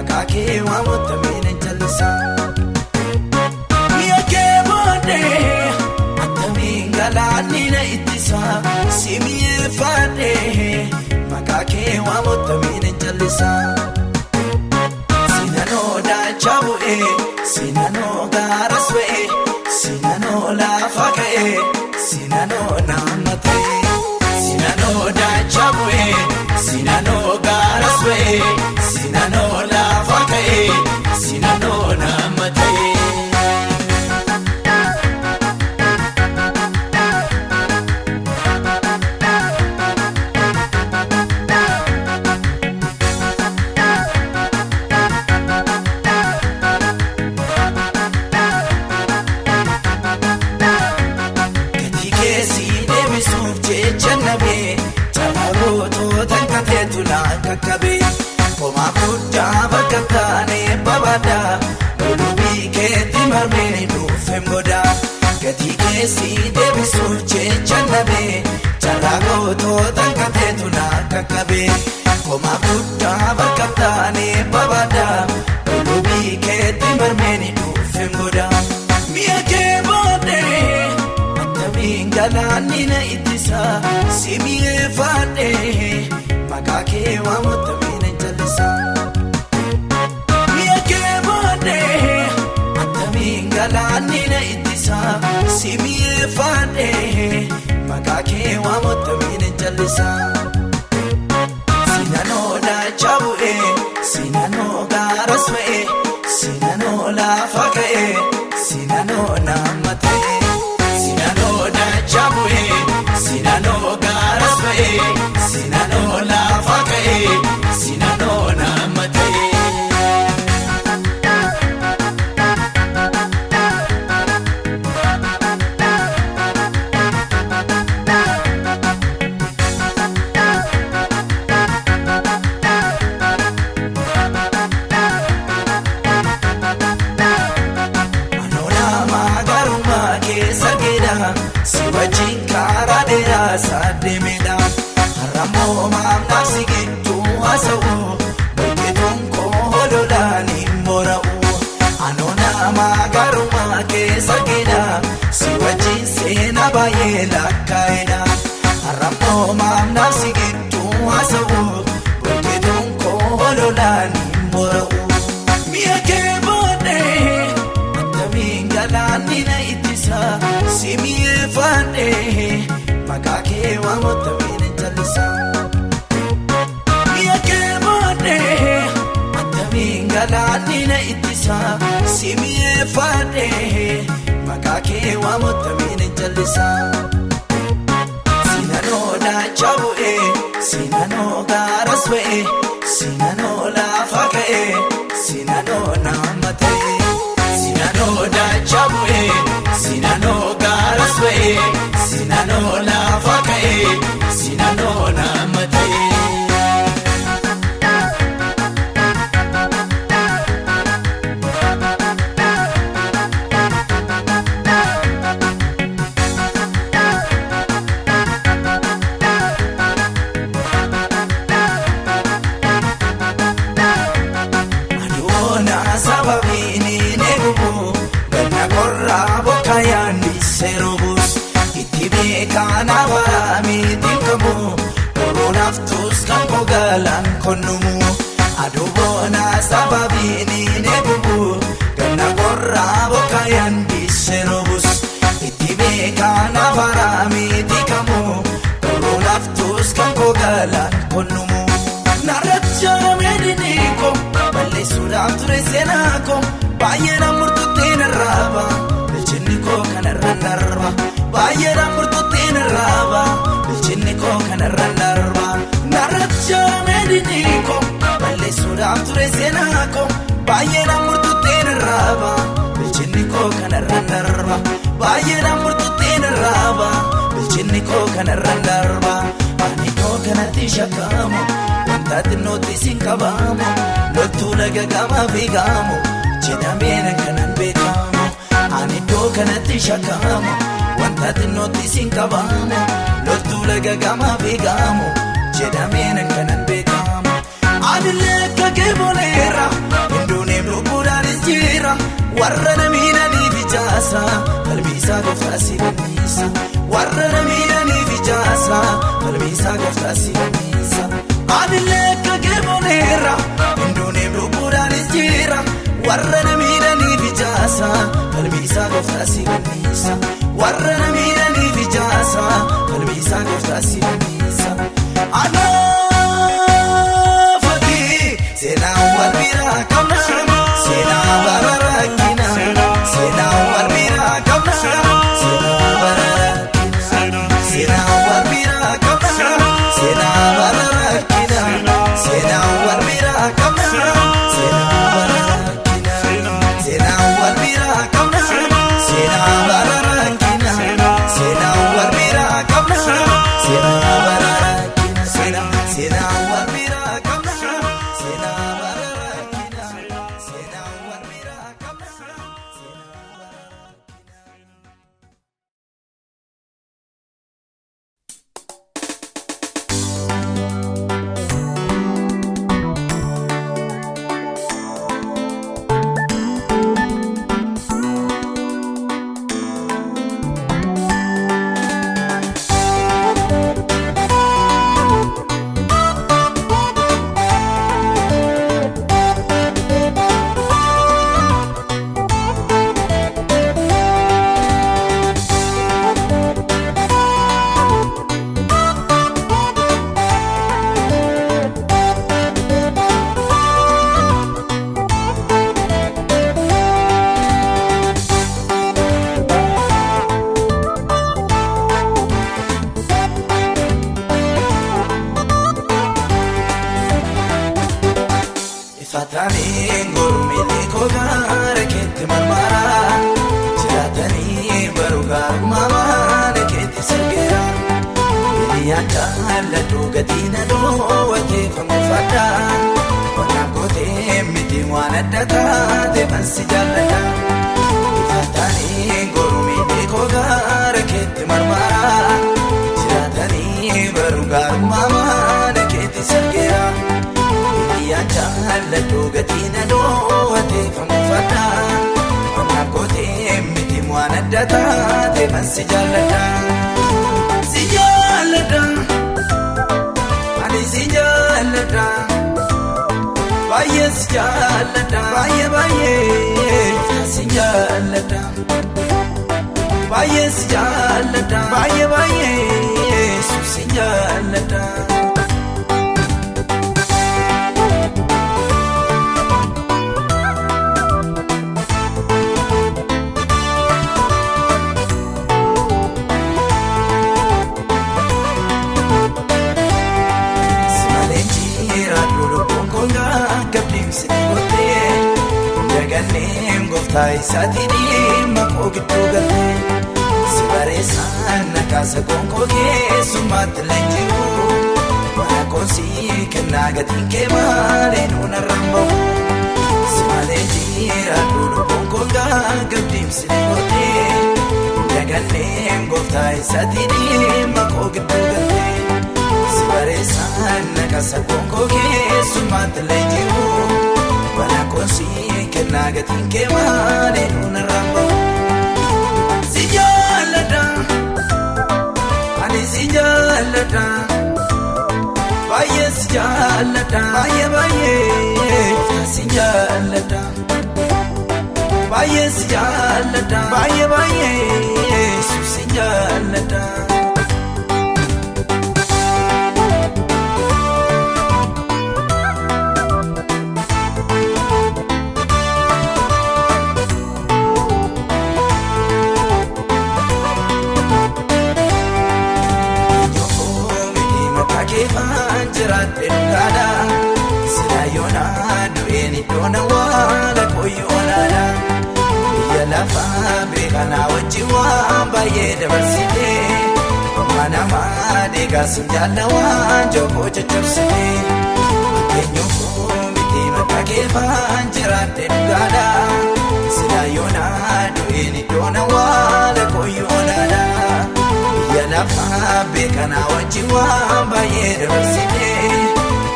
Maqaa kee waamuttamiin hin jallisa. Mi'a kee booddee attamiin galaanni na ittisa. Si mi'eeffadhee maqaa kee waamuttamiin hin jallisa. Sinanoo dachaa bu'ee, sinanoo gaaras ba'ee, sinanoo lafa ka'ee, sinanoo nama ta'ee. Sinanoo dachaa bu'ee, sinanoo gaaras ba'ee, sinanoo lafa ka'ee, sinanoo nama ta'ee. Gatii keessi deebisuuf jecha nabee carraa gootota kateetu naan qaqqabe. Komaa guddaa bakka taane babaadha. Lolubii keetti marmee dhuufem godha. Gatii keessi deebisuuf jecha nabee carraa gootota kateetu naan qaqqabe. Komaa guddaa bakka taane babaadha. Lolubii keetti marmee dhuufem godha. Mi'a kee booddee. Attamiin galaanni na ittisa. Si mi'eeffadhee maqaa kee waamuttamiin hin jallisa. Mi'a kee booddee attamiin galaanni na ittisa. Si mi'eeffadhee maqaa kee waamuttamiin hin jallisa. Sinanoo dachaa bu'ee, sinanoo gaaras ba'ee, sinanoo lafa ka'ee, sinanoo nama ta'ee. Sinanoo dachaa bu'ee, sinanoo gaaras ba'ee, sinanoo lafa ka'ee, sinanoo nama ta'ee. Anoona garummaa keessa geedha si wajjin karaa dheeraa sadeemedha. Har'ammoo maamnaaf si gidduu haasa'u hojjetuun koo hololaan hin mora'u. Anoona garummaa keessa geedha si wajjin seenaa baay'ee lakkaa'edha. Har'ammoo maamnaaf si gidduu haasa'u hojjetuun koo hololaan hin mora'u. Mi'a kee booddee. Attamiin galaanni na ittisa. Si mi'eeffadhee maqaa kee waamuttamiin hin jallisa. Mi'a kee booddee attamiin galaanni na ittisa. Si mi'eeffadhee maqaa kee waamuttamiin hin jallisa. Sinanoo dachaa bu'ee, sinanoo gaaras ba'ee, sinanoo lafa ka'ee, sinanoo nama ta'ee. Sinanoo dachaa bu'ee, sinanoo gaaras ba'ee, sinanoo lafa ka'ee, sinanoo nama ta'ee. Aduuna sababiin hin eegubu ganna qorraa bokka yaadni seerubus itti beekaan abaramee qabu koronaaf tus kan kogalaan konnumu. Aduuna sababiin hin eegubu ganna qorraa bokka yaadni seerubus itti beekaan abaramee qabu koronaaf tus kan kogalaan konnumu. Narratti diiniko balleessuudhaaf ture seenaa koo baay'ee na murtuutti narraaba bilchinni koo kanarra narba baay'ee na murtuutti narraaba bilchinni koo kanarra narba. Narratti diiniko balleessuudhaaf ture seenaa koo baay'ee na murtuutti narraaba bilchinni koo kanarra narba baay'ee na murtuutti narraaba bilchinni koo kanarra narba. Ani koo kanatti shakkamu. Wanta xinnootti siin qabamu loltuu laga gamaa fiigamu jedhameen kanan beekamu. Ani iddoo kanatti shakkamu wanta xinnootti siin qabamu loltuu laga gamaa fiigamu jedhameen kanan beekamu. Anillee akka kee boleera Warra na miidhaniif ijaasa falmiisaa gooftaa si fanniisa. Warra na miidhaniif ijaasa falmiisaa gooftaa si fanniisa. Anillee akka keeboneera hinduuneef lubbuudhaanis jira. Warra na miidhaniif ijaasa falmiisaa gooftaa si fanniisa. Warra na miidhaniif ijaasa falmiisaa gooftaa si fanniisa. Anaafati seenaa wal biraa qabna seenaa bara rakkina seenaa wal biraa qabna seenaa bara rakkina seenaa wal biraa qabna seenaa bara rakkina seenaa wal biraa qabna seenaa bara rakkina seenaa wal biraa qabna seenaa bara rakkina seenaa wal biraa qabna seenaa bara rakkina seenaa wal biraa qabna seenaa bara rakkina seenaa wal biraa qabna seenaa bara rakkina. Ifatanii gurmilee koo gaara keetti marmaraa jiraatanii baruu gaarummaa maana keetti sirgeera. Hiriyyaan jaalladhu gatii na dhoowwatee fangoofadha. Qonnaan kootee miti waan adda taate fansi jaalladha. Ifatanii gurmilee koo gaara keetti marmaraa jiraatanii baruu gaarummaa maana keetti sirgeera. Hiriyyaan jaalladhu gatii na dhoowwatee fangoofadha. Qonnaan kootee miti waan adda taate fansi jaalladha. Si jaalladha, ani si jaalladha, baay'ee si jaalladha, baay'ee baay'ee si jaalladha, baay'ee si jaalladha, baay'ee baay'ee si jaalladha. Simalee jiraadhu lubbuun koo gaggabdeemsi gootee daganneen gooftaa isaatii dhimma koo gidduu galtee si bareessaan nakaasa gonkoo keessummaatti leenji'u mana koosii kennaa gatiin kee maalee nuun arraan bahu. Simalee jiraadhu lubbuun koo gaggabdeemsi gootee daganneen gooftaa isaatii dhimma koo gidduu galtee. Si bareessaan naqasa gonkoo keessummaatti leenji'u mana koosii kennaa gatiin kee maalee nuun arraan bahu. Si jaalladha, ani si jaalladha, baay'ee si jaalladha, baay'ee baay'ee si jaalladha, baay'ee si jaalladha, baay'ee baay'ee si jaalladha. Keefaan jiraadhe dhugaadha. Silaa yoonaa du'een iddoon awwaala qoyyoonaadha. Biyya lafaa beekanaa wajjin waan baay'ee dabarsite. Amma namaa deegaa sin jaalla waan jookoo caccabsite. Eenyuuf miti maqaa keefaan jiraadhe dhugaadha. Silaa yoonaa du'een iddoon awwaala qoyyoonaadha. Biyya lafaa beekanaa wajjin waan baay'ee dabarsite.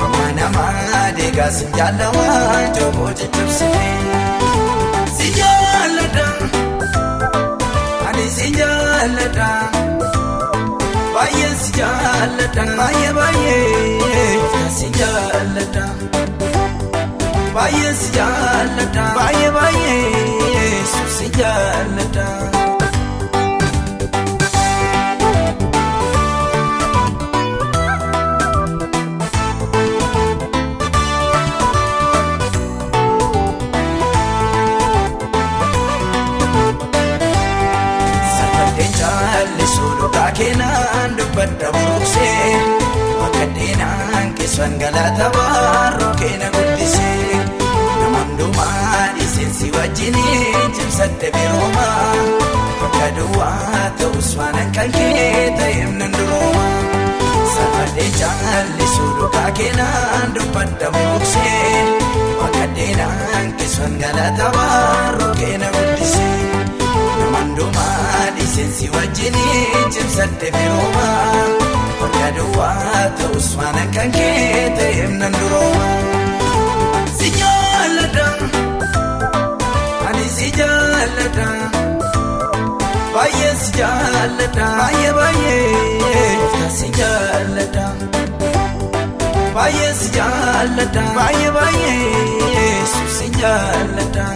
Amma namaa deegaa sin jaalla waan jookoo caccabsite. Si jaalladha. jaalladha baay'ee baay'ee si jaalladha baay'ee si jaalladha baay'ee baay'ee si jaalladha. Keenan dubbadda buruqsee Wakkaddeenaan keessan galata baarroo keena guddisee Nama hundumaa dhiiseensi wajjiniin cimsadde birooma Bakka duwwaa ta'us waan kan kee ta'eef nan durooma Safadhee caallisuu dhugaa keenan dubbadda buruqsee Wakkaddeenaan keessan galata baarroo keena guddisee Nama hundumaa dhiiseensi wajjiniin cimsadde firooma Bakka duwwaa ta'us waan kan kee ta'eef nan durooma. Si jaalladha, ani si jaalladha, baay'ee si jaalladha, baay'ee baay'ee si jaalladha, baay'ee si jaalladha, baay'ee baay'ee si jaalladha.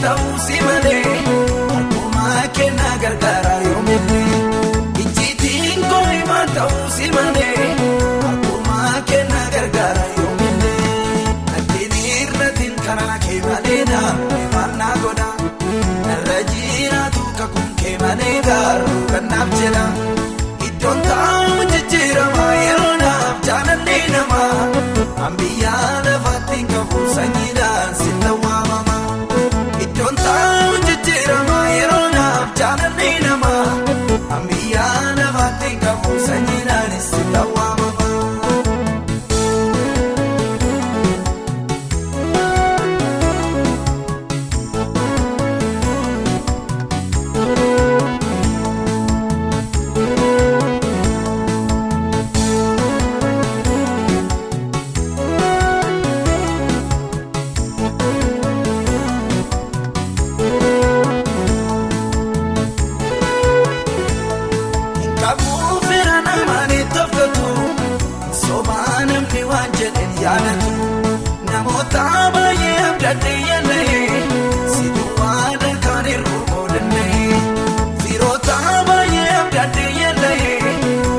ta'uu si malee harkuma kennaa gargaara yoomillee ijjiitiin koo himaa ta'uu si malee harkuma kennaa gargaara yoomillee nattiin irratiin karaa kee malee naaf faannaa godha narra jiraatu kakuun kee malee gaaruu kannaaf jedha iddoon taa'u jijjiirama yeroo naaf jaalallee namaa ambiyyaa lafaatti qabu sanyiidhaan sitta waamama iddoon taa'u jijjiirama yeroo naaf jaalallee namaa ambiyyaa lafaatti qabu sanyiidhaan sitta waamama. Qabuu fira namaan itti of sobaa namni waan jedhan yaadatu namoota baay'ee abdadde yaallee si duwwaadha kan hir'uu danda'e firoota baay'ee abdadde yaallee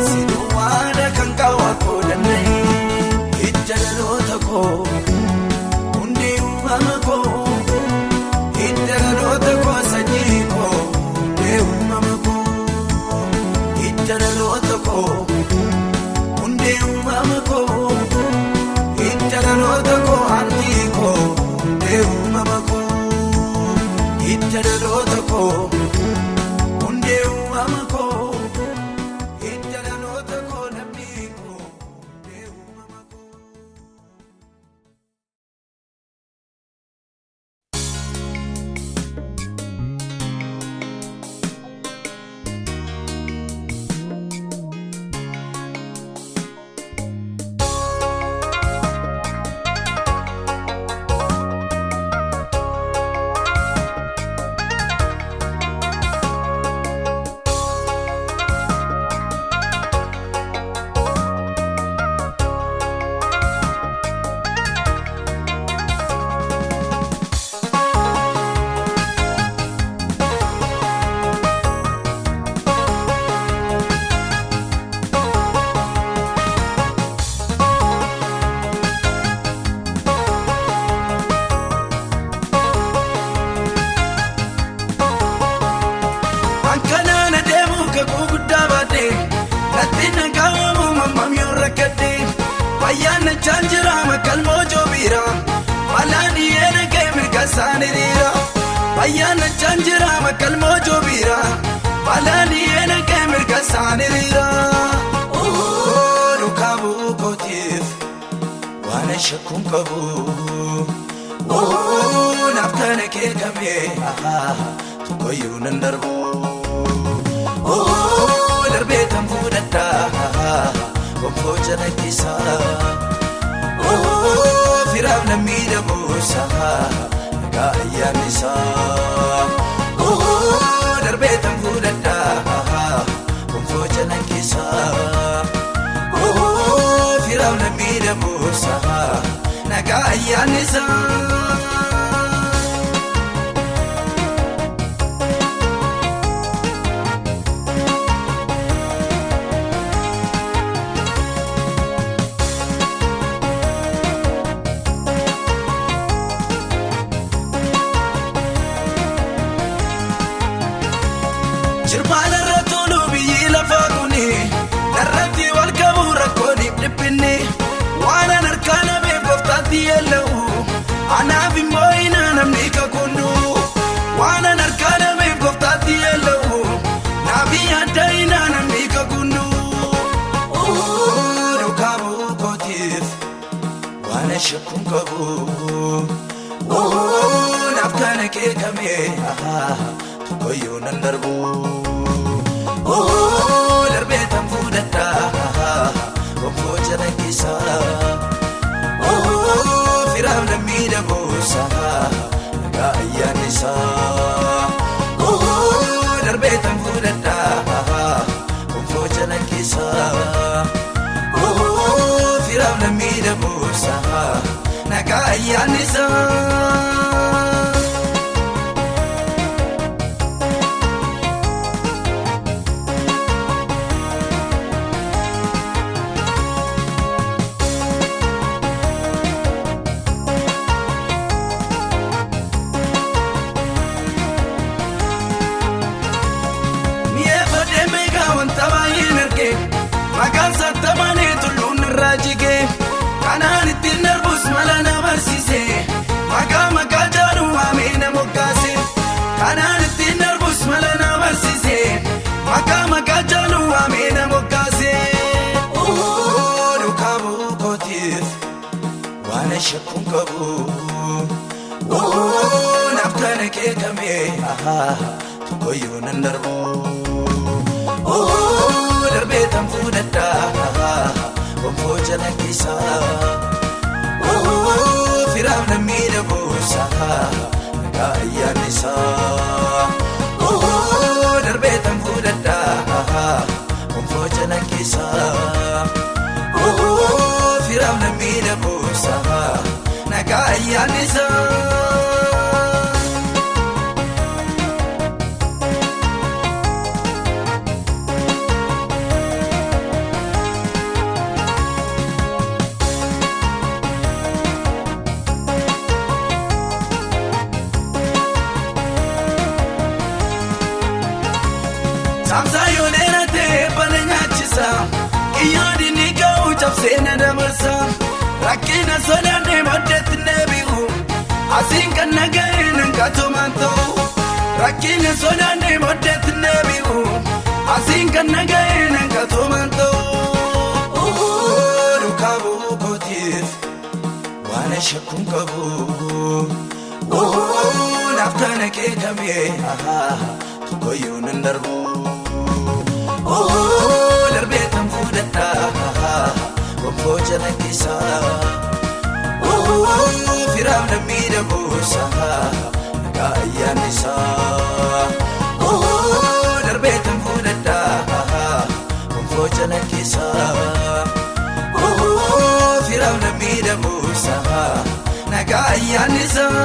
si duwwaadha kan kaawwakoo danda'e hidda dhaloota koo hundee uumama koo hidda dhaloota koo sanyii koo hundee uumama koo. Hidda dhaloota koo hundee uumama koo hidda dhaloota koo hantii koo hundee uumama koo hidda dhaloota koo hundee uumama koo hidda dhaloota koo lammii koo hundee uumama koo. Akkanaan adeemu kakuu guddaa baadhee natti nagaamu mammaam yoo rakkadhe fayyaan nachaan jira makkalmoo joobiira balaan dhiyyee dhagee mirga isaan hiriira fayyaan nachaan jira makkalmoo joobiira balaan dhiyyee dhagee mirga isaan hiriira. Duukaa bu'uu kootiif waan shakkuun qabu naaf kana keekame tokkoyyuu nan darbu. Darbee kan fuudhadhaa gonfoo jala firaaf lammii dhabuusa nagaa ayyaannisaa. Darbee kan fuudhadhaa gonfoo jala firaaf lammii dhabuusa nagaa ayyaannisaa. Jirmaan irra tolu biyyi lafaa kuni narratti wal qabu rakkoon dhiphinni waan an harkaa nabeef gooftaatti yeella'u anaaf immoo ina namni kakunnu waan an harkaa nabeef gooftaatti yeella'u naaf yaadda ina namni kakunnu. Duukaa bu'uu kootiif waan shakkuun qabu naaf kana keekame tokkoyyuu nan darbu. Darbee tan fuudhadhaa gonfoo jala firaaf lammii dhabuusa nagaa ayyaannisaa. Darbee tan fuudhadhaa gonfoo jala firaaf lammii dhabuusa nagaa ayyaannisaa. qabu. Naaf kana keekame tokkoyyuu nan darbu. Darbee tan fuudhadhaa gonfoo jala keessa. Firaaf namni dhabuusa nagaa ayyaanni isaa. Darbee tan fuudhadhaa gonfoo jala keessa. Firaaf namni dhabuusa nagaa ayyaanni isaa. Saamsaa dheeratee bala nyaachisa. Kiyyoo dinni ga'u cabsee na dabarsa. Rakkina sodaannee booddeetti deebi'u. Asiin kan na ga'e nan kaatumaan ta'u. Rakkina sodaannee booddeetti deebi'u. Asiin kan na ga'e nan kaatumaan ta'u. Duukaa bu'uu kootiif waan shakkuun qabu. Naaf kana keekame tokkoyyuu nan darbu. Darbee tan fuudhadhaa gonfoo jala keessa. Firaaf namni dhabuusa nagaa ayyaanni isaa. Darbee tan fuudhadhaa gonfoo jala keessa. Firaaf namni dhabuusa nagaa ayyaanni isaa.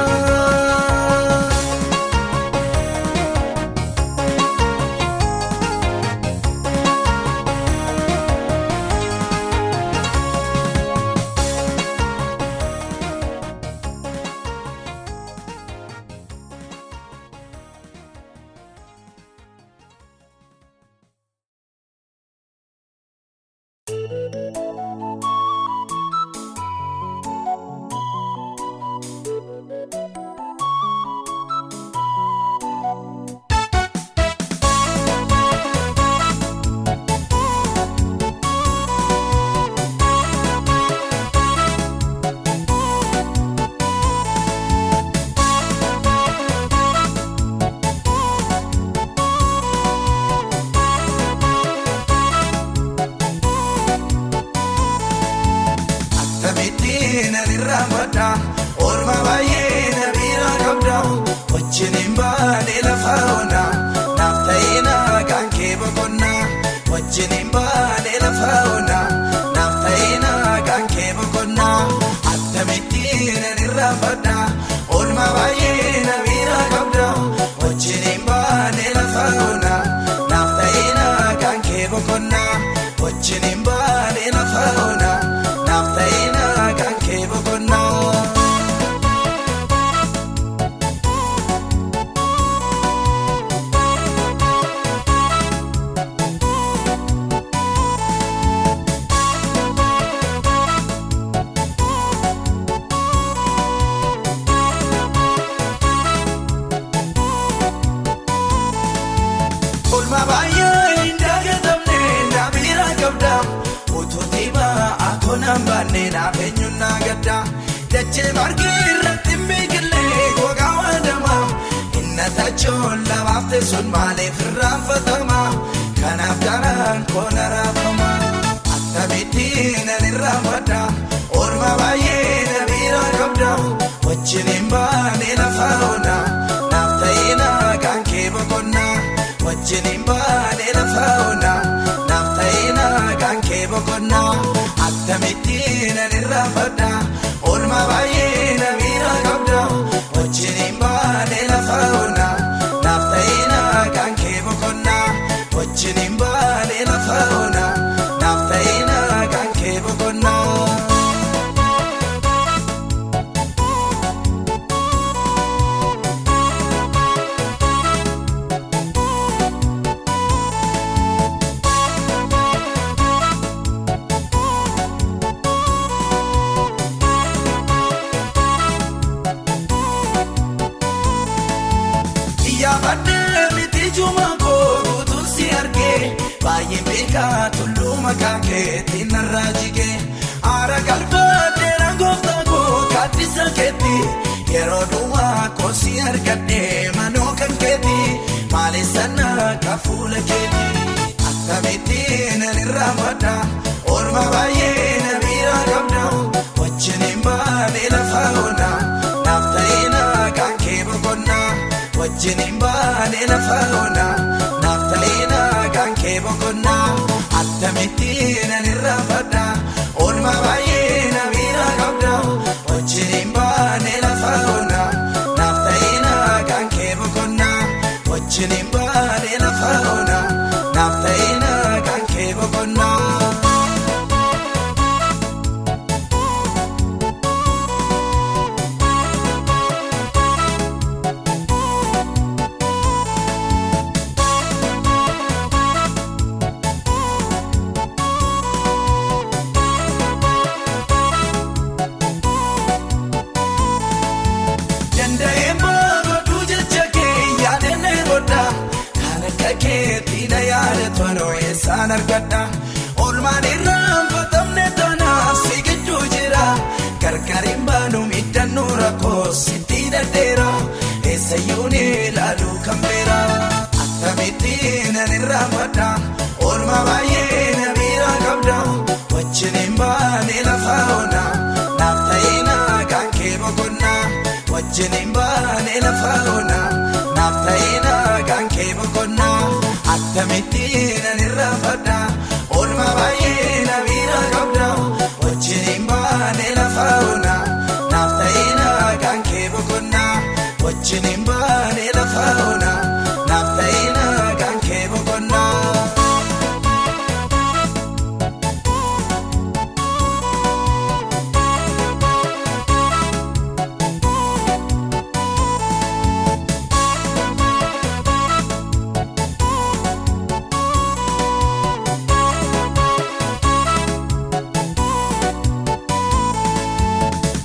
Akkamittiin ani irraanfadha oolmaa baay'ee na bira qabda. Wajjin hin baane lafa ona naaf ta'ee nagaan kee boqonnaa. Wajjin hin baane lafa ona naaf ta'ee nagaan kee boqonnaa. Akkamittiin ani irraanfadha oolmaa baay'ee na bira qabda. Wajjin hin baane lafa ona naaf ta'ee nagaan kee boqonnaa. Wajjin hin baane lafa ona naaf ta'ee nagaan kee boqonnaa. Oolmaa baay'ee hin dagatamne na bira qabda. Utuu dhiibaa akkoo naan baanne naaf eenyuun na gadda. Dachee margi irratti hin biqillee gogaa waadama. Inna tachoon lamaaf teessoon maaliif irraanfatama? Kanaaf garaan koo na raafama. Akkamittiin ani irraanfadha? Oolmaa baay'ee na bira qabda. Wajjin hin baane lafa ona naaf ta'ee nagaan kee boqonnaa. Wajjin hin baane lafa ona naaf ta'ee nagaan kee boqonnaa. Akkamittiin ani irraanfadha? Oolmaa baay'ee na bira qabda. Wajjin hin baane lafa ona naaf ta'ee nagaan kee boqonnaa. Wajjin hin baane lafa ona naaf ta'ee nagaan kee boqonnaa. Iyyaafadhee miti juma koo guutuun si argee baay'een beekaa tulluu maqaa keetiin narraa jigee aara galfadhee gooftaa koo kaaddisa. isa keetti yeroo duwwaa koosii argadhee manoo kan keetti maaliif sana ka fuula keetti akkamitti nan irraanfadha oolma baay'ee na bira qabda wajjin hin baane lafa ona naaf ta'ee kan kee boqonnaa wajjin hin baane lafa ona naaf ta'ee kan kee boqonnaa akkamitti nan irraanfadha oolma baay'ee na bira qabda wajjin hin baane lafa ona naaf ta'ee kan kee boqonnaa wajjin hin baane lafa ona naaf ta'ee kan kee boqonnaa. Danda'ee baaduu jecha kee yaadannee godha kan akka keetti na yaadatu eessaan argadha oolmaan irraanfatamne tanaaf si gidduu jira gargar hin baanu miidhannoo rakkoo sitti dhadheera eessayyuu ni ilaalu kan beera akkamitti nan irraanfadha oolmaa baay'ee na bira qabda wajjin hin baane lafa ona naaf ta'ee kan kee boqonnaa. Wajjin hin baane lafa ona naaf ta'ee kan kee boqonnaa akkamitti nan irraanfadha oolmaa baay'ee na bira qabda wajjin hin baane lafa ona naaf ta'ee kan kee boqonnaa wajjin hin baane lafa ona naaf ta'ee kan kee boqonnaa.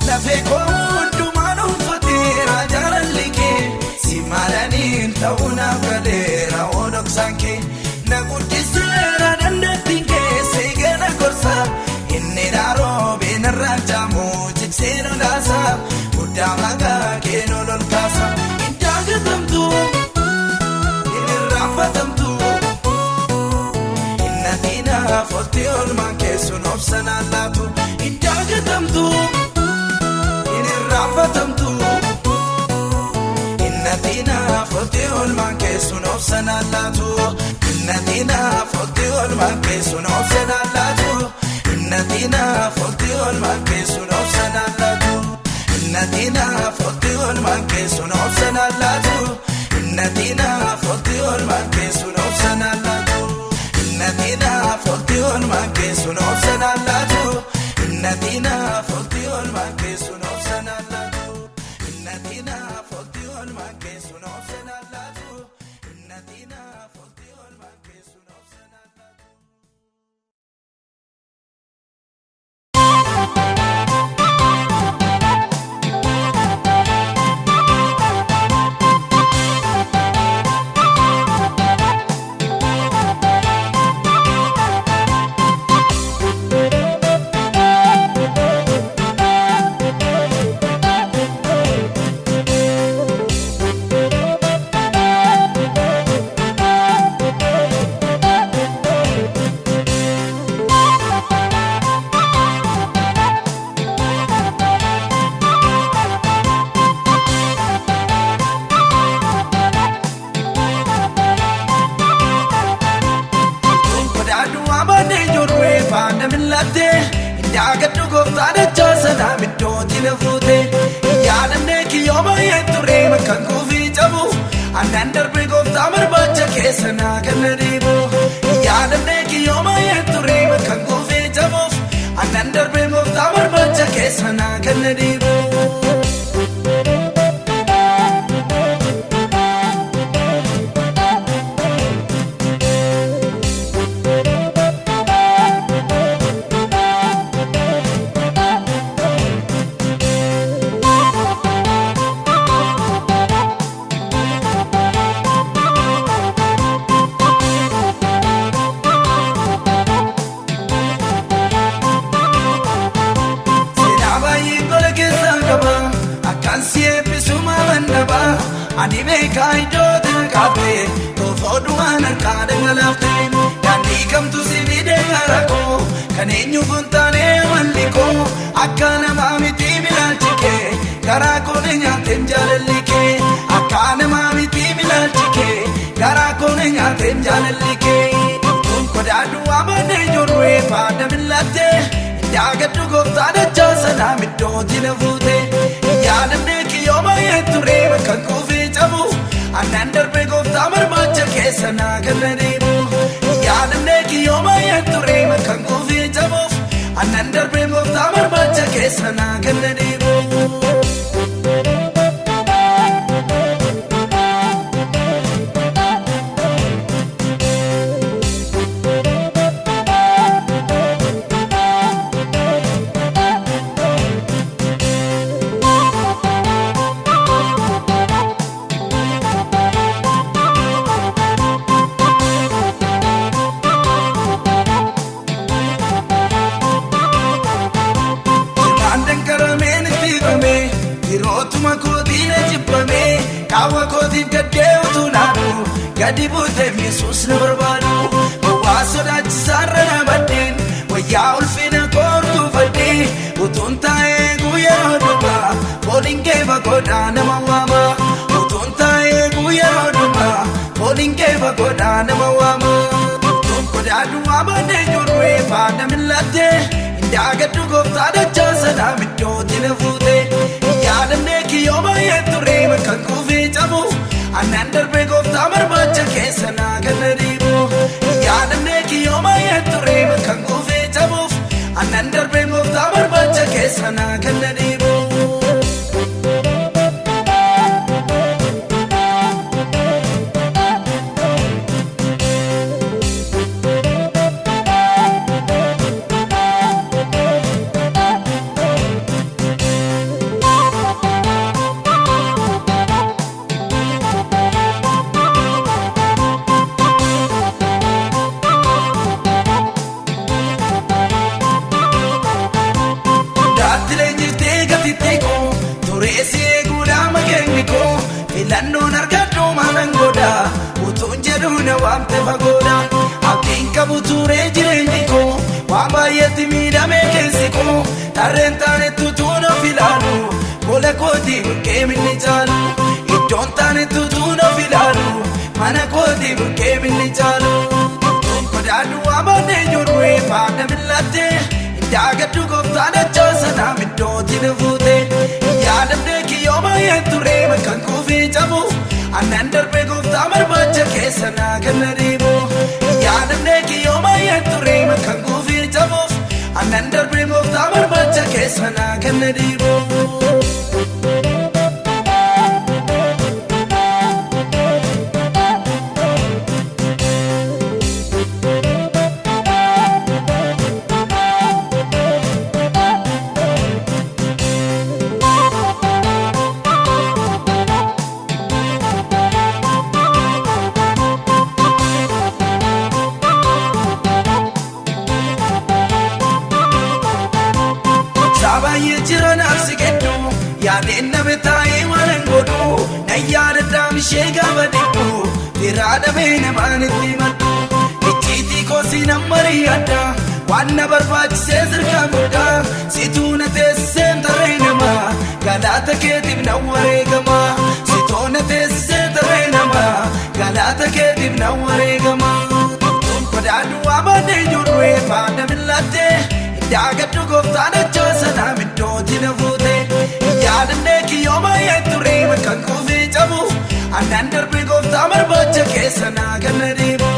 Lafee koo hundumaan uffateera jaalalli kee si maalaniin ta'uu naaf galeera odoksaan kee na guddiseera dandeettiin kee si gana gorsa inni daaroo narraa jaamu jigsee lolaasa guddaa maqaa kee lolol kaasa hin daagatamtu hin irraanfatamtu hin natiinaaf olti oolmaan keessuun obsanaan laatu hin daagatamtu. Irraanfatamtu innatina folti oolmaan keessuun obsanaan laatu innatina folti oolmaan keessuun obsanaan laatu innatina folti oolmaan keessuun obsanaan laatu innatina folti oolmaan keessuun obsanaan laatu innatina folti oolmaan keessuun obsanaan laatu innatina folti oolmaan keessuun obsanaan laatu innatina folti oolmaan keessuun obsanaan laatu innatina folti oolmaan keessuun obsanaan laatu innatina folti oolmaan keessuun obsanaan laatu. Daagaddu gooftaan ijaa sanaa iddootti na fuute yaadannee kiyyoo baay'ee ture bakka kuufii cabu aannan darbee gooftaa barbaacha keessa naa kenna dhiibu yaadannee kiyyoo baay'ee ture bakka kuufii cabuuf aannan darbee gooftaa barbaacha keessa naa kenna dhiibu. Seenaa baay'ee gola keessa Kan si eebbisuma mandhabaa ani beekaa iddoo tana kaafte toofoo du'aan harkaa dhangalaafte daandii kamtu si fide gara koo kan eenyu kun taanee amalli koo akka namaa miti milaalchi kee garaa koone nyaateen jaalalli kee akka namaa miti milaalchi kee garaa koone nyaateen jaalalli kee. Kodaadhu amane ijoollee faana milattee daagadhu gooftaa dachaa sanaa middooti na fuute yaadannee kiyyoo baay'ee ture bakka kuufee cabu annaan darbee gooftaa barbaacha keessa naa gala deemu yaadannee kiyyoo baay'ee ture bakka kuufee cabuuf annaan darbee gooftaa barbaacha keessa naa gala deemu. Waan danqarameen itti hidhame yerootuma kootiin jibbame qaawwa kootiif gaddee utuu naadu gadi buutee Yesuus na barbaadu bowwaa sodaachisaarra na baddeen wayyaa ulfina koortuu fadhee utuun taa'ee guyyaa dubbaa fooliin kee fagoodhaa nama waama utuun taa'ee guyyaa dubbaa fooliin kee fagoodhaa nama waama. Kodaadhu amane ijoollee faana milattee daagadhu gooftaa dachaa sanaa middooti na fuute yaadannee kiyyoo baay'ee ture bakka kuufee cabu annaan darbee gooftaa barbaacha keessa naa gala deemu yaadannee kiyyoo baay'ee ture bakka kuufee cabuuf annaan darbee gooftaa barbaacha keessa naa gala deemu. Daattilee jirtee gatiittii koo tureessi eeguudhaa makeenni koo filannoon argadhu maalan godha utuun jedhu na waamte fagoodha abdiin qabu turee jireenyi koo waan baay'eetti miidhamee keessi koo tarreen taanetti utuun of ilaalu gola kootii bukkee minni caalu iddoon taanetti utuun of ilaalu mana kootii bukkee minni caalu. Kodaadhu amane ijoollee faana milattee daagadhu gooftaa dachaa sanaa middooti na fuute yaadannee kiyyoo baay'ee ture bakka kuufee cabu annaan darbee gooftaa barbaacha keessa naa gala deemu yaadannee kiyyoo baay'ee ture bakka kuufee cabuuf annaan darbee gooftaa barbaacha keessa naa gala deemu. Sabaayee jira naafsi gidduu yaadeen nama taa'ee waan hin godhu na yaadadhaam ishee gaafa dhibbu firaa dhabee namaan itti maddu icciitii koosii nan mari'adha waan na barbaachisee sirkaa guddaa situu na teessisee tarree namaa galaata keetiif na wareegama situu na teessisee tarree namaa galaata keetiif na wareegama. Kodaadhu amane ijoollee faana milattee daagadhu gooftaa dachaa sanaa middooti na fuute yaadannee kiyyoo baay'ee ture bakka kuufee cabu annaan darbee gooftaa barbaacha keessa naa gala deemu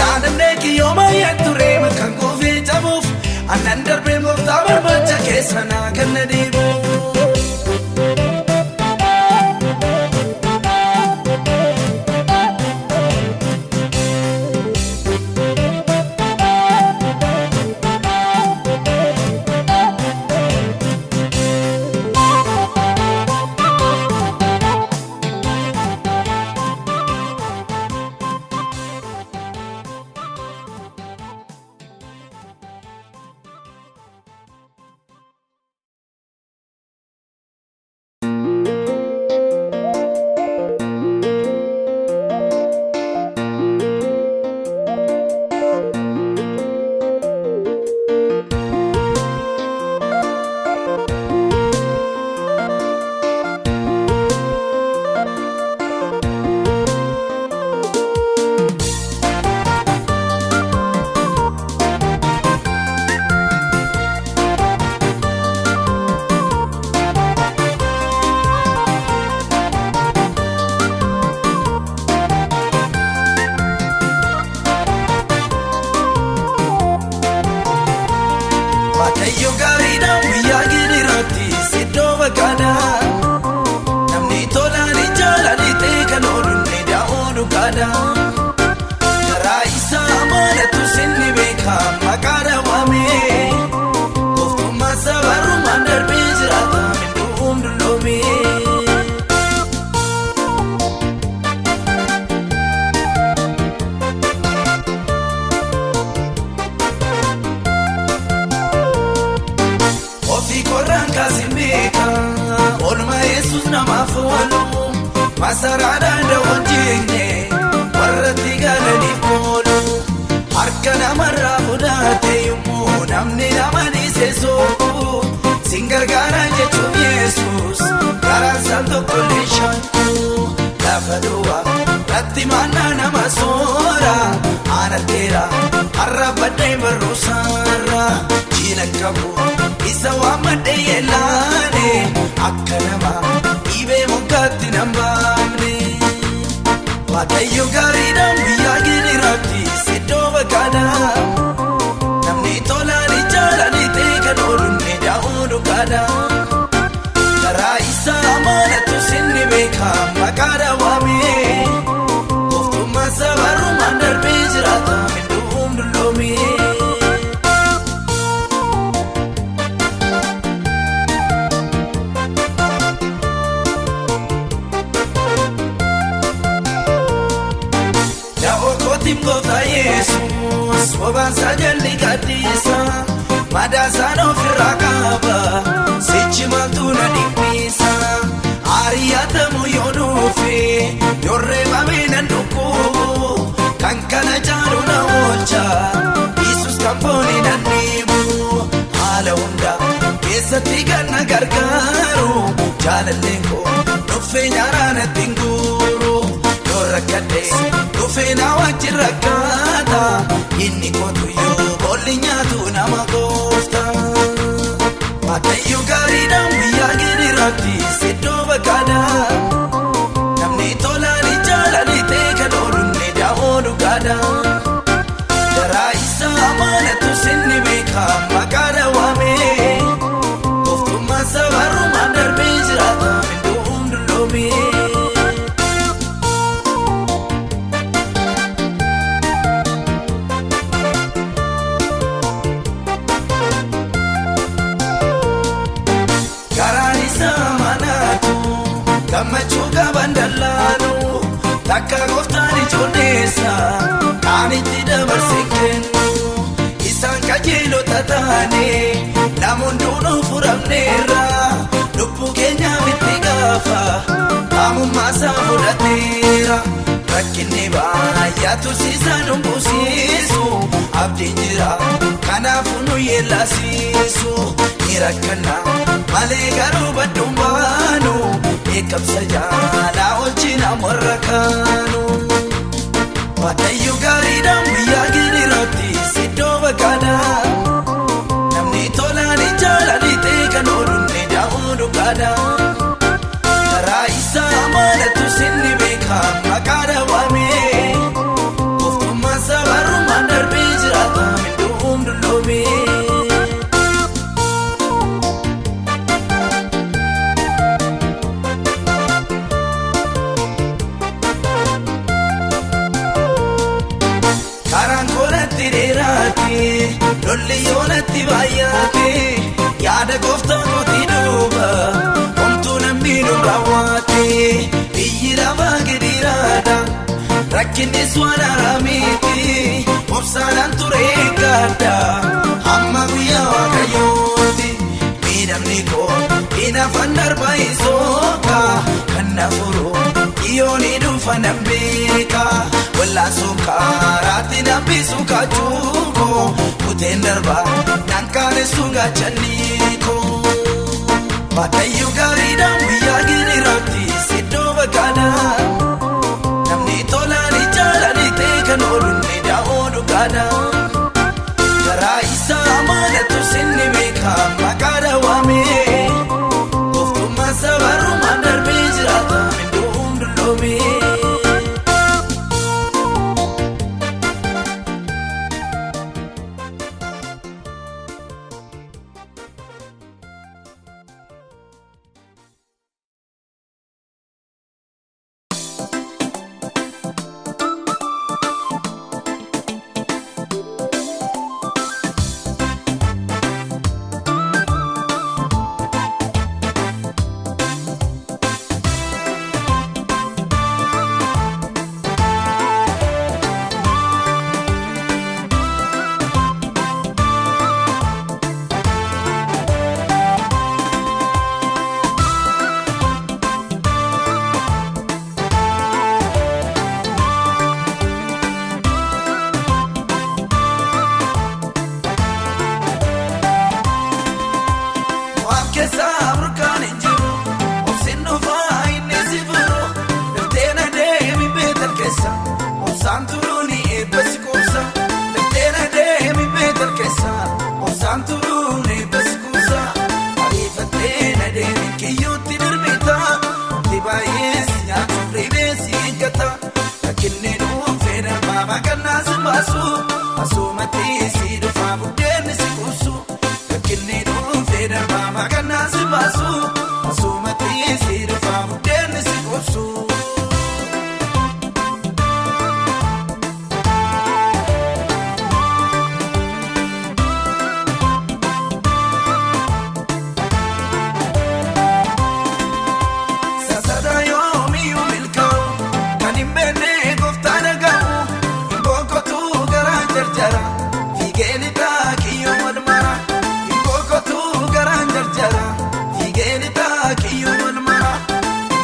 yaadannee kiyyoo baay'ee ture bakka kuufee cabuuf annaan darbee gooftaa barbaacha keessa naa gala deemu. dhugaadha. Karaa isaa amanatu sinni beeka maqaa dhawaame. Gooftummaa sabarumaan darbee jiraata minduum dulloome. Ofii korraan kaasin beeka oolmaa Yesuus namaaf oolu. Masaraadhaan dawoo jenne warratti galaniif oolu. Harka namarraa fudhate yommuu namni nama dhiise sooku. Sin gargaara jechuun Yesuus garaan isaan tokkollee shakku. Lafa duwwaa ratti maannaa nama soora aanatteera har'a baddee barruusaarra. Jiila qabu isa waammadhee yellaane akka nama dhibee moggaatti nan baafne. Waaqayyo gaariidhaan guyyaa giriiraatti siddoo bakkaadha. Namni tolaan jaalanii ta'e kan ooluun ni daa'uu dhugaadha. Karaa isaa amanatu sinni beeka maqaa dhawaame. Gooftummaa sabarumaan darbee jiraata minduum dulloome. Da'oo kootiin gooftaa Yesuus bobaan jalli gadhiisa. Madaasaan ofirraa qaba sichi maaltu na dhiphisa. Ari'atamu yoo dhufe yoo reebame nan dhukkubu. Kan kana caalu na oolcha Yesuus kan fooni nan dhiibu. Haala hunda keessatti kan na gargaaru jaalalleen koo dhuffee nyaaraa natti hin guuru. Yoo rakkadhe dhufee na wajjin rakkaata inni kootu yoo boolli nyaatu nama goofta. Waaqayyo gaariidhaan guyyaa giriiraatti siddoo bakkaadha. Namni tolaan jaalanii ta'e kan ooluun ni daa'uu dhugaadha. Karaa isaa amanatu sinni beeka maqaa dhawaame. Gooftummaa sabarumaan darbee jiraata minduum dulloome. Karaan isaa amanatu gammachuu qaban dallaanu. Takka gooftaan ijoolleessa kaan itti dabarsee kennu. Isaan qajeelota taane namoonni hunduu furamneerra. Lubbuu keenyaaf itti gaafa qaamummaa isaa fudhateera. Rakkinni baay'atu siisaan humbusiisu abdiin jira kanaafuu nu yeellasiisu. Ni rakkanna malee garuu badduun baanu beekamsa jaalaa oolchina warra kaanu. Waaqayyo gaariidhaan guyyaa giriiraatti siddoo bakkaadha. Namni tolaan jaalanii ta'e kan ooluun ni daa'uu dhugaadha. Karaa isaa amanatu sinni beeka maqaa dhawaame. Gooftummaa sabarumaan darbee jiraata minduum dulloome. Karaan koolatti dheeraate lolli yoonatti baay'ate yaada gooftaa kootii duuba homtuu namni nu raawwate. Biyyi lafaa giriiraadha rakkinnis waan haaraa miti obsaadhaan ture eeggadha hamma guyyaa waaqayyooti. Miidhamni koo hin hafan darba hin sooka kan na furu dhiyoo ni dhufa nan beeka. Wallaansoo karaatti nambisu kaachuuko kuteen darba nan kaanessu gaachanniiko. Waaqayyo gaariidhaan guyyaa giriiraatti siddoo bakkaadha. Namni tolaan jaalanii ta'e kan ooluun ni daa'uu dhugaadha. Karaa isaa amanatu sinni beeka maqaa dhawaame. Gooftummaa sabarumaan darbee jiraata minduum dulloome. maqannaa si baasu asumatti si dhufaa buddeenni si quubsu. Rakkinni dhuunfee darbaa maqannaa si baasu asumatti si dhufaa buddeenni si quubsu. Sassata yoomiyyuu milkaa'u kan hin beekne gooftaan argamu hin boqotu garaan jarjara fiigee lixaa kiyyoo wal mara hin boqotu garaan jarjara fiigee lixaa kiyyoo wal mara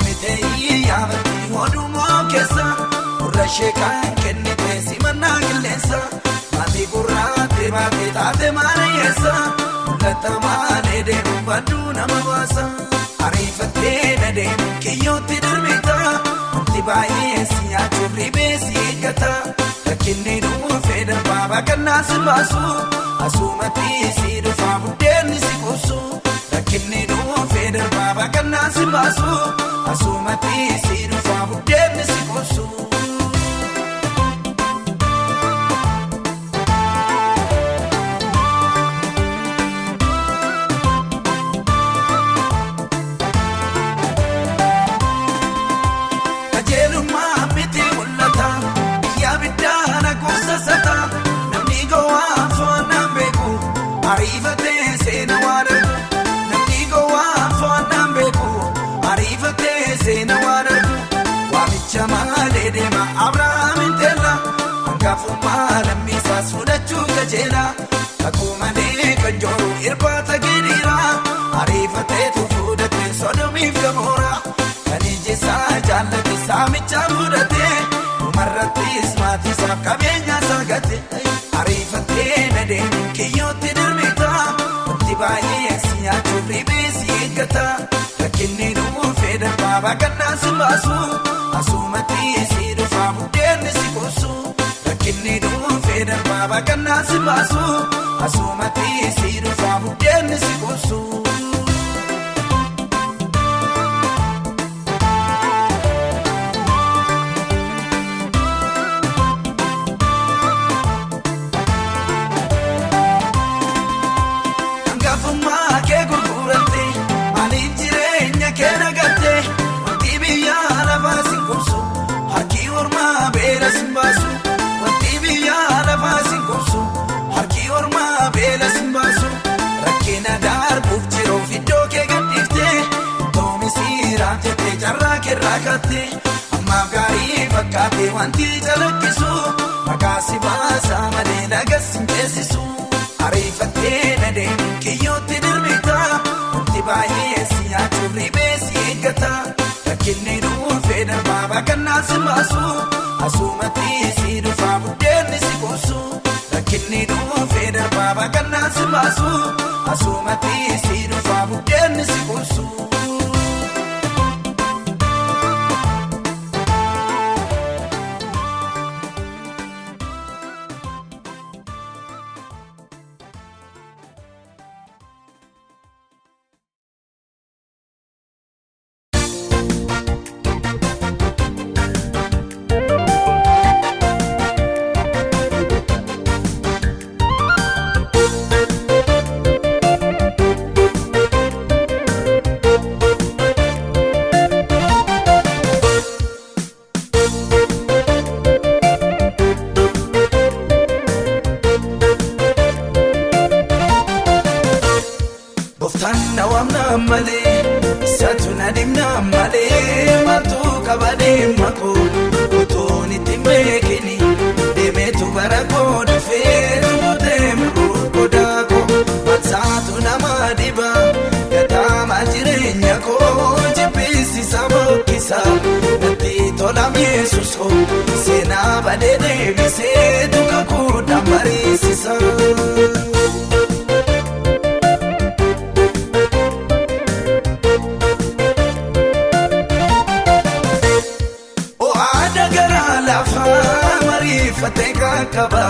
miteeyyii yaabatti odumoo keessa gurra ishee kan kennite simannaa qilleensa maatii gurraatti baatee taate maana yeessa mul'ata maalee deemu badduu nama baasa. Ariifattee na deemu kiyyootti darbita wanti baay'ee si nyaachuuf ribee si eeggata rakkinni dhuunfee darbaa baqannaa si baasu asumatti si dhufaa buddeenni si quubsu rakkinni dhuunfee darbaa baqannaa si baasu asumatti si dhufaa buddeenni si quubsu. Qajeelummaa miti mul'ata biyya abiddaan haguugsasata namni gowwaan fo'annaan beeku ariifatee seena waan argu namni gowwaan fo'annaan beeku ariifatee seena waan argu waamicha malee deema Abrahaamin teella hangafummaa lammiisaas fudhachuu qajeela kakuu malee kan jooru irbaata giriira ariifateetu fudhate sodomiif gamoora. Kan iji isaa jaallate saamicha fudhate dhumarrattis maatii isaaf qabeenya isaa gate ariifattee na deemu kiyyootti darbita wanti baay'ee si nyaachuuf ribee si eeggata rakkinni dhuunfee darbaa baqannaa si baasu asumatti si dhufaa buddeenni si quubsu rakkinni dhuunfee darbaa baqannaa si baasu asumatti si dhufaa buddeenni si quubsu. Hangafummaa kee gurguratte maaliif jireenya kee nagatte wanti biyya lafaa sin qubsu harki ormaa beela sin baasu wanti biyya lafaa sin qubsu harki ormaa beela sin baasu rakkina darbuuf jiruuf iddoo kee gadhiifte ittoomi siiraaf jettee carraa kee raakatte ammaaf gaarii fakkaate wanti calaqqisu maqaa si baasaa malee lagas sin ceesisu. Ariifattee na deemu kiyyootti darbita wanti baay'ee si nyaachuuf ribee si eeggata rakkinni dhuunfee darbaa baqannaa si baasu asumatti si dhufaa buddeenni si quubsu rakkinni dhuunfee darbaa baqannaa si baasu asumatti si dhufaa buddeenni si quubsu. Gooftaan na waamna malee isaatu na dhimna malee maaltu qaba deema koo utuun itti hin beekini deemeetu bara koo dhufee tuutee mirguu godaa koo malsaatu nama dhiba gataama jireenya koo jibbisiisa bokkisa natti tolam Yesuus koo seenaa badee deebisee duka kudhan mariisisa. Oada garaa lafaa mariifatee qaqqaba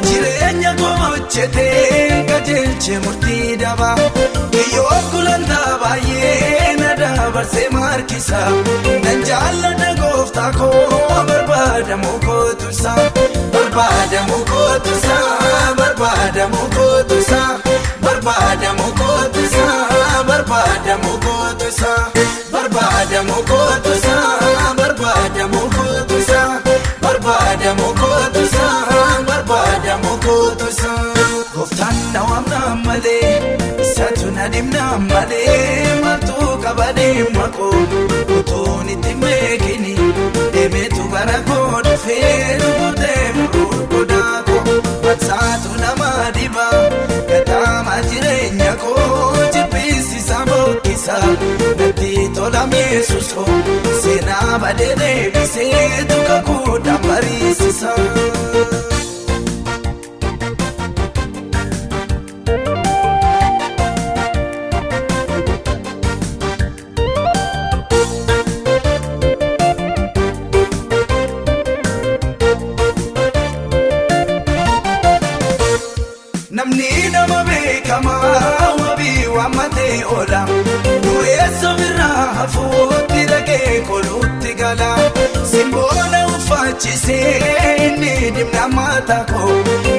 jireenya koo hojjetee qajeelche murtii daba kiyyoo gulantaa baay'ee na dabarsee markisa nan jaalladha gooftaa koo barbaadamu kootusa. Barbaadamu kootu isaa, barbaadamu kootu isaa, barbaadamu kootu isaa, barbaadamu kootu isaa, barbaadamu kootu isaa. Gooftaan na waamna malee, isatu na dhimna malee, maaltu qaba dhimma koo utuun itti hin beekini. Deemeetu gara koo dhufee rukutee gurguddaa koo matsaatu nama dhiba gataama jireenya koo jibbisiisa bokkisa natti tola Yesuus koo seenaa badee deebisee tuka kudhan bariisisa. Namni nama beekamaa wabii waammatee oola. Dureessa birraa hafuutti dhaqee koluutti gala. Simboona uffachisee inni dhimna mataa koo.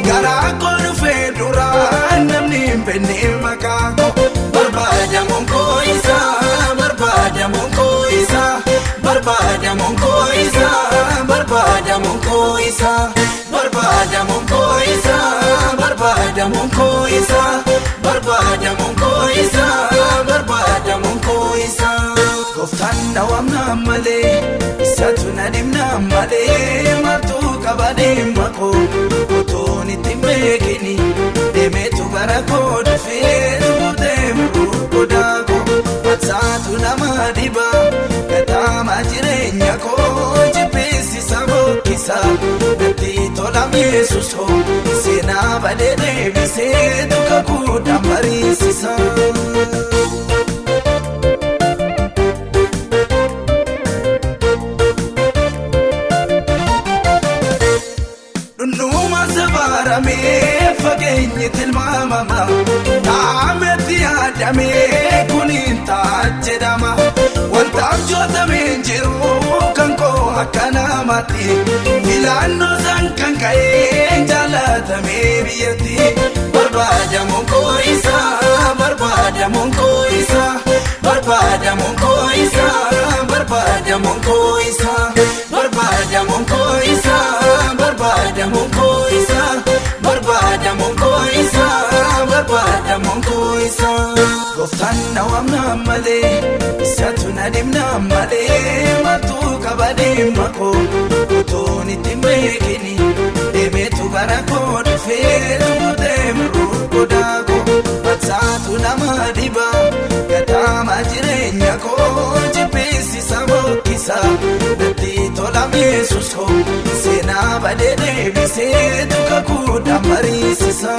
Garaa koo dhufee duraa namni hin beekne maqaa koo. Barbaadamuun koo isaa, barbaadamuun koo isaa, barbaadamuun koo isaa, barbaadamuun koo isaa, barbaadamuun koo isaa, barbaadamuun koo isaa, barbaadamuun koo isaa, barbaadamuun koo isaa. Gooftaan na waamna malee, isatu na dhimna malee, maaltu qaba dhimma koo utuun itti hin beekini. Deemeetu gara koo dhufee rukutee gurguddaa koo matsaatu nama dhiba gataama jireenya koo jibbisiisa bokkisa natti tola Yesuus koo seenaa badee deebisee tuka kudhan bariisisa. Dhundhuma safaramee fageenyi tilmaamama. Taametti yaadamee kun hin ta'a jedhama. Wanta abjootamee hin jiru kan koo akka namaatti. Filannoo isaan kan ka'ee jaalatamee biyyatti. Barbaadamuun koo isaa, barbaadamuun koo isaa, barbaadamuun koo isaa, barbaadamuun koo isaa, barbaadamuun koo isaa, barbaadamuun koo isaa, barbaadamuun koo isaa, barbaadamuun koo isaa. Gooftaan na waamna malee, isatu na dhimna malee, maaltu qaba dhimma koo utuun itti hin beekini. Deemeetu gara koo dhufee rukutee gurguddaa koo matsaatu nama dhiba gataama jireenya koo jibbisiisa bokkisa natti tola Yesuus koo seenaa badee deebisee tuka kudhan bariisisa.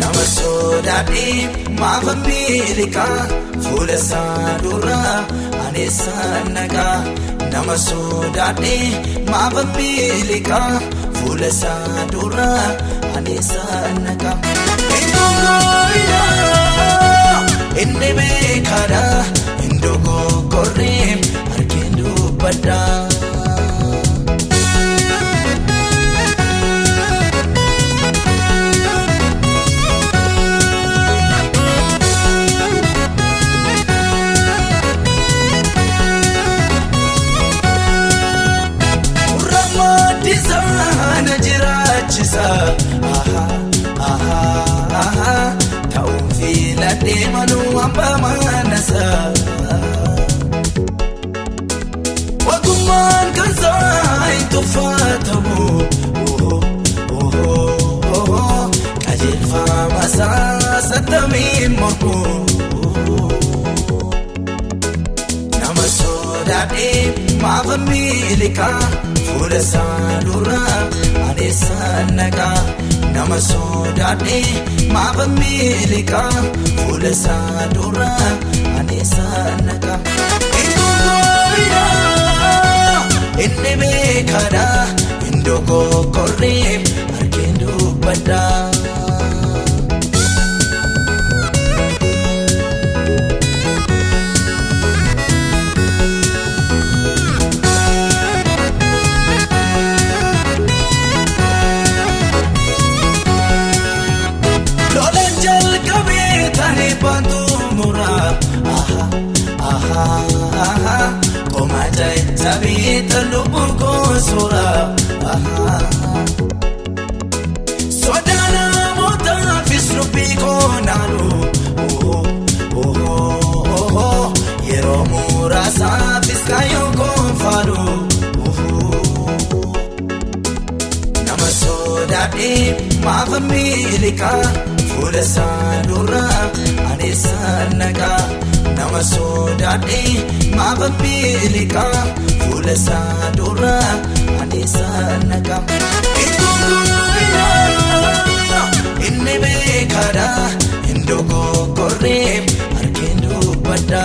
Nama sodaadhee maafa miiliqaa fuula isaa duraa ani isaan naqaa. Nama sodaadhee maafa miiliqaa fuula isaa duraa ani isaan naqaa. Hin dogoggorina, inni beekaadha, hin dogoggorree argeen dubbadha. Ramadi na jiraachisa. Aha, aha, ta'uun filadhee manuu hambaa manasa. Ogummaan kan isaa hin tuffatamu. Qajeelfama isaa sattamiin mormu. Nama sodaadhee Maafa miilikaa fuula isaa dura adeessa naqaa nama sodaadhe maafa miilikaa fuula isaa dura adeessa naqaa. Inni beekadha indogoggorree harkeen dubbadha. Lolaan jalqabee tarii baantu muraa. Komacha itti lubbuu gosuura. Sodaa namootaafis lubbii koonaalu. Yeroo muraasaafis kaayyoo koonfaalu. Nama sodaadhee maafa miilikaa fuula isaa dura adeessa naqaa. Nama sodaadhee maafa miilikaa fuula isaa dura adeessa naqaa. Inni beekadha indogoggorree harkeen dubbadha.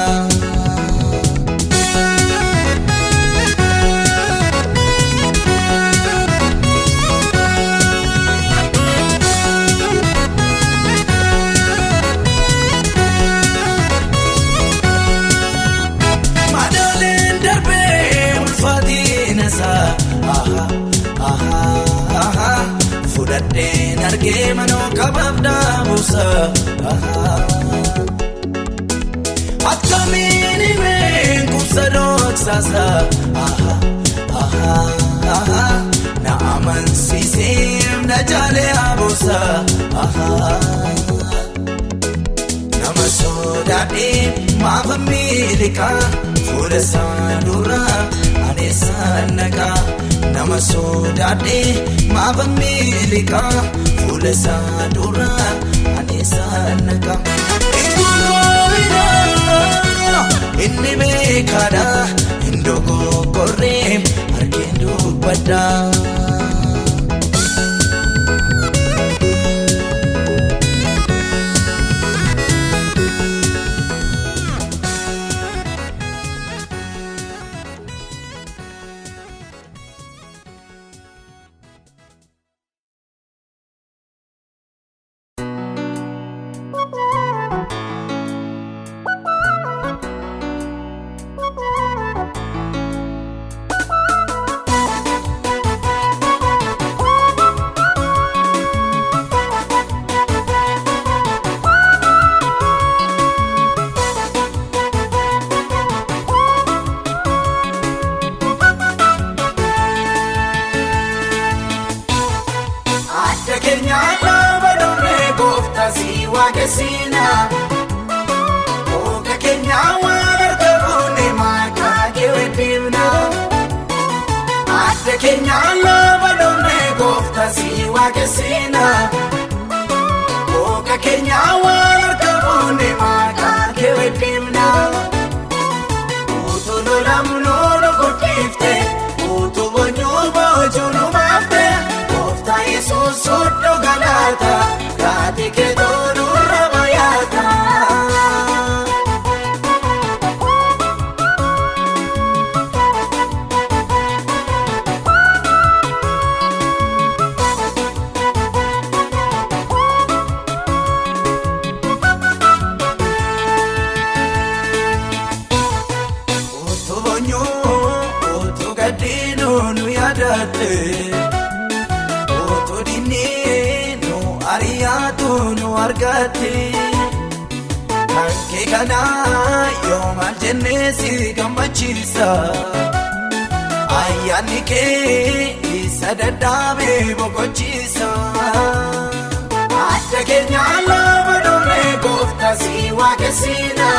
Madaaleen darbee ulfaatina isaa fudhadheen argee manoo qabaaf dhaabuusa. Akkamiin himeen kumsa dhoksaasa na amansiisee na jaalee abuusa. Nama sodaadhee maafa miilikaa fuula isaa dura adeessa naqaa. Nama sodaadhee maafa miilikaa fuula isaa dura adeessa naqaa. Inni beekadha indogoggorree harkeen dubbadha. Adda keenya nama dhumee gooftaa si waaqessina. Hooka keenya waan harka fuune maqaa kee weddifna. Adda keenya nama dhumee gooftaa si waaqessina. Hooka keenya waan harka fuune maqaa kee weddifna. Utuu lolamnu nu guddifte, utuu boonyuu boojuu nu baafte. Gooftaa Yesuus oddoo galaata, gaati kee toonurra bayaata. Utuu boonyuu, utuu gaddiinuu nu yaadatte. Utuu dinnee nu ariyaatu nu argatte. Kan kee kanaa yoo maal jennee si gammachiisa. Ayyaanni kee isa dadhaabee boqochiisa. Adda keenya lafa dhumee gooftaa si waaqessina.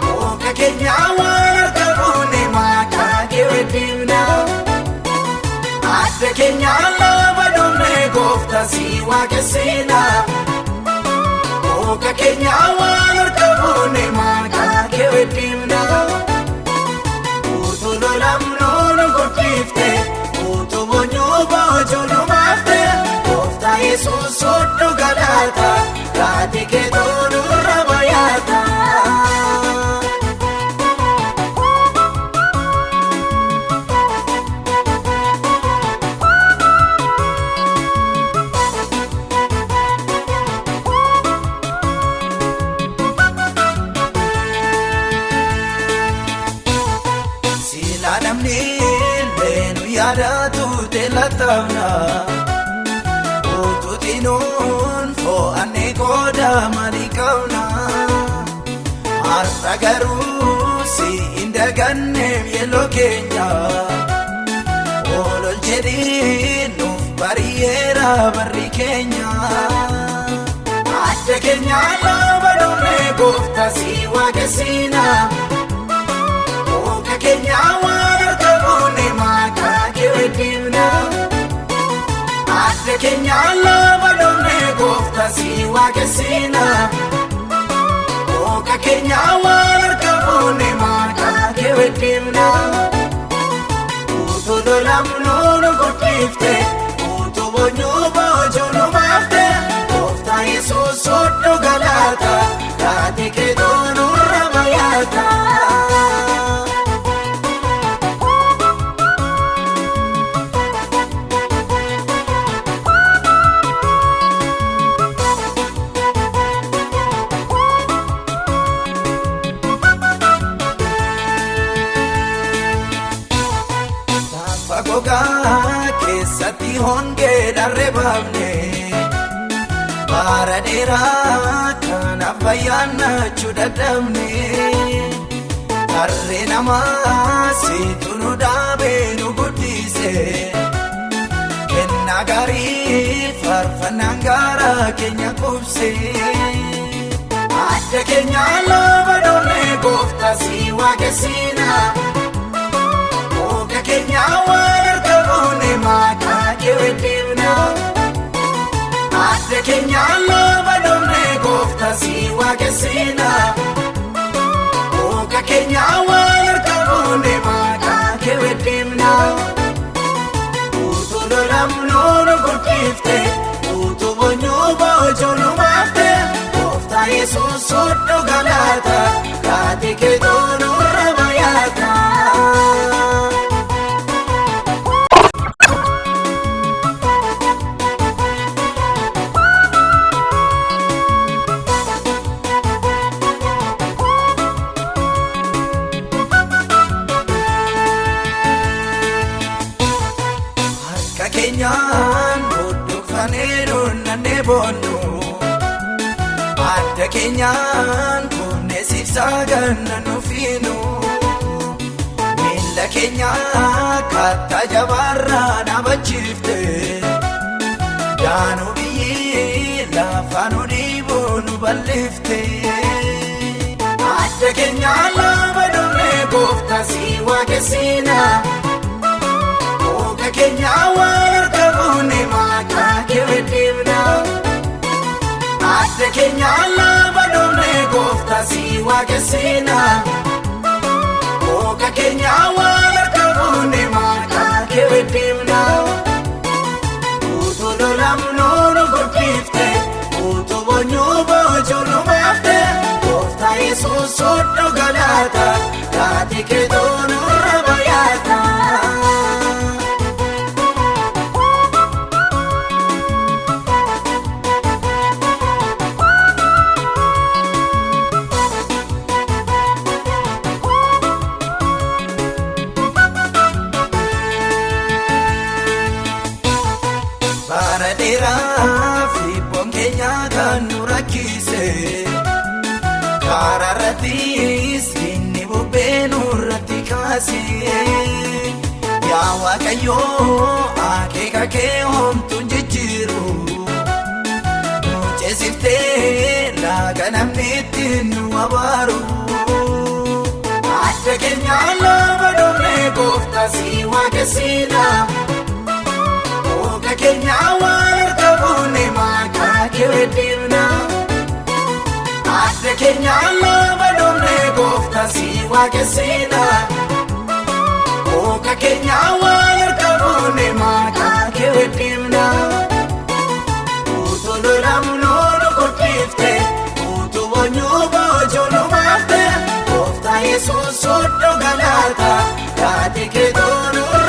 Hooka keenya waan harka fuune maqaa kee weddifna. Adda keenya lafa dhumee gooftaa si waaqessina. Hooka keenya waan harka fuune maqaa kee weddifna. Yesuus hodhu galata taate keetoo nurra bayaata. Sila namni leenu yaadatu teelatamna utuutinuun fo'annee qooda maalii qabna har'a garuu si hin daganneef yeroo keenya olol jedhii nuuf bari'eera barri keenya adda keenya lama dhumne gooftaa si waaqessina. Oka keenya waan harka fuune maqaa kee weddifna. Adda keenya lama dhumne gooftaa si waaqessina. Oka keenya waan harka fuune maqaa kee weddifna. Utuu lolamnu nu guddifte, utuu boonyuu boojuu nu baafte, gooftaa Yesuus hodhu galata, taate keetoo nurra bayaata. Lafa gogaa keessatti hongee dharree baafne bara dheeraa kanaaf bayyaannachuu dadhabne tarree namaa siitu nu dhaabee nu guddise kennaa gaarii faarfannaan gaara keenya qubse adda keenya lafa dhumne gooftaa si waaqessina. Oka keenya waan harka fuune maqaa kee weddifna. Adda keenya lafa dhumne gooftaa si waaqessina. Oka keenya waan harka fuune maqaa kee weddifna. Utuu lolamnu nu guddifte, utuu boonyuu boojuu nu baafte, gooftaa Yesuus hodhu galata, taate keetoo nurra bayaata. Harka keenyaan budduuqfanee dunnannee boonnu adda keenyaan kunnee siibsaa ganna nufiinu miilla keenya kattaa jabaarraa dhaabachiifte daanuu biyyi lafa nu dhiibuu nu bal'ifte adda keenya lafa dhumne gooftaa si waaqessina. Oka keenya waan harka fuune maqaa kee weddifna. Adda keenya lafa dhumne gooftaa si waaqessina. Oka keenya waan harka fuune maqaa kee weddifna. Utuu lolamnu nu guddifte, utuu boonyuu boojuu nu baafte, gooftaa Yesuus hodhu galata, taate keetoo nurra bayaata. Bara dheeraa fi keenya kan nu rakkise karaa irrattis inni bubbee nurratti kaase yaa Waaqayyoo akeeka kee homtuun jijjiiru nu ceesiftee laaga namni ittiin nu abaaru adda keenya lafa dhumne gooftaa si waaqessina. Oka keenya waan harka fuune maqaa kee weddifna. Adda keenya lafa dhumne gooftaa si waaqessina. Oka keenya waan harka fuune maqaa kee weddifna. Yesuus soddoo galaata taate keetoon.